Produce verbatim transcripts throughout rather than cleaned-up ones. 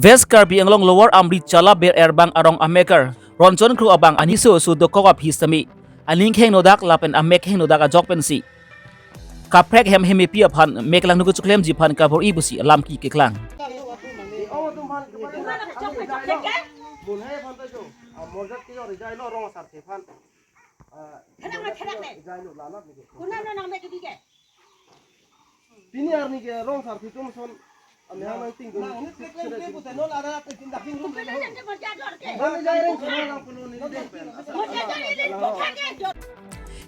West Karbi Anglong Lower Amri Chala Ber-erbang arong amekar Ronjon Kro abang aning so so dokok aphi sitame aning kehingno dak lapen amek kehingno dak ajok pensi kaprek hem hemepi aphan mek langno kechoklemji aphan kabor-i pusi alam keklang. Pini arni ke rong sarpi atum ason amehang nangtingdun.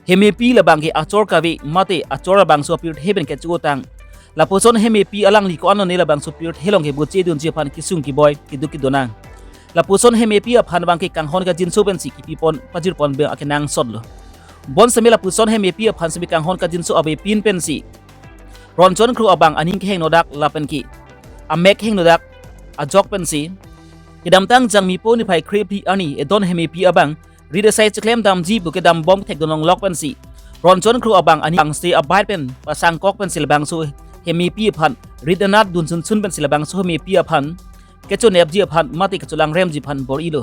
Hemepi labang ke achor kave mate achor labangso pirthe pen kecho-otang. Lapuson hemepi alangli ko-an lone labangso pirthe along ke boche dunji aphan kesung keboi keduk kedonang. Lapuson hemepi aphan abang ke kanghon kangjinso pensi kipipon pajirpon pen akenangsotlo. Bonsitame lapuson hemepi aphan sitame kanghon kangjinso avepin pensi Ronjon Kro abang aning kehingno dak lapen ke amek kehingno dak ajok pensi kedamtang Jangmi po niphai krephli arni edon hemepi abang rit asai cheklem damji pu kedam bom thekdun longlok pensi Ronjon Kro abang aning bangste abait pen pasangkok pensi labangso hemepi aphan rit anat dun sunsun pensi labangso hemepi aphan kechonepji aphan mate kecholangremji aphan bor-ilo.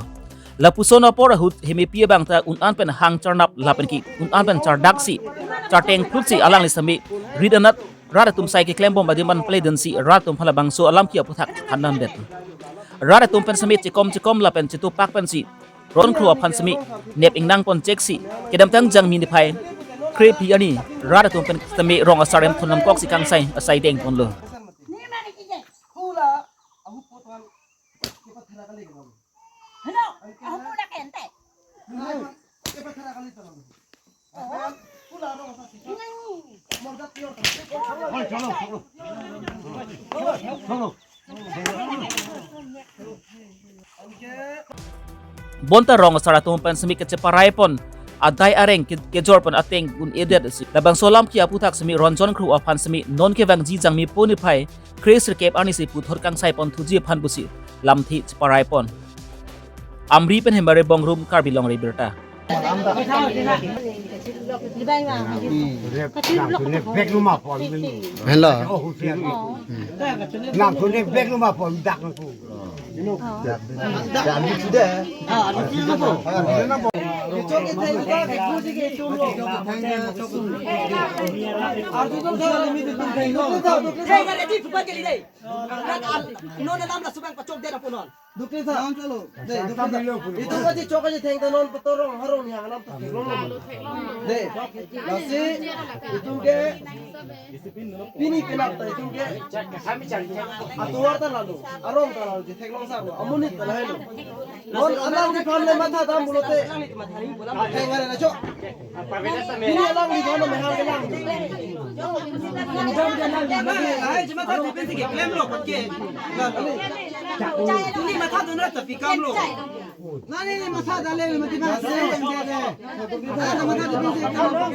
Lapuson apor ahut hemepi abang ta un-an pen hang charnap lapen ke un-an pen chardaksi charteng phluksi alangli sitame rit anat rat atum sai keklembom adim an pledunsi rat atum aphan labangso alam ke aputhak thandamdet. Rat atum pen sitame chekom chekom lapen chetopak pensi Ronjon Kro aphan sitame nep ingnang poncheksi kedamtang Jangmi niphai krephli arni rat atum pen sitame rong asar em thon namkoksi kangsai asai dengponlo. Hula, ahu potwan, kipat thera kali ke bang. Hello, ahu pula kente. Kipat thera kali ke bang. Hula, ano masa sih? Mordak pior. Hoi, chalo, chalo. Chalo. Bonta rong asar atum pen sitame kacheparaipon adai areng ke- kejorpon ateng un-edet si labangso alam ke aputhak sitame Ronjon Kro aphan sitame non kevangji Jangmi po niphai kre sirkep arni si puthot kangsaipon thuji aphan pusi lamthe cheparaipon. Amri pen Hemare Bongrung, Karbi Longri Abirta. Hello. Nang tu ne bek luma pon dak nangku. Dukri tha. Dei, dukri tha. Itum kachichok kachitheng ta non patorong harong ni hang alam ta theklong lo. Dei, lasi itum ke pini penap ta itum ke atovar ta lalo, arong ta lalo, chetheklong sa lo, amonit ta lahelo. Non alangliphan le matha dam pulote. Theng are na chok. Pini alangliphan le mehang kelang. Hai, jema ta pensi keklem lo, patke. Tumi matha dun ra tapi kam lo. Nani ni matha dale, mati matha dale. Matha dale, pensi kam lo.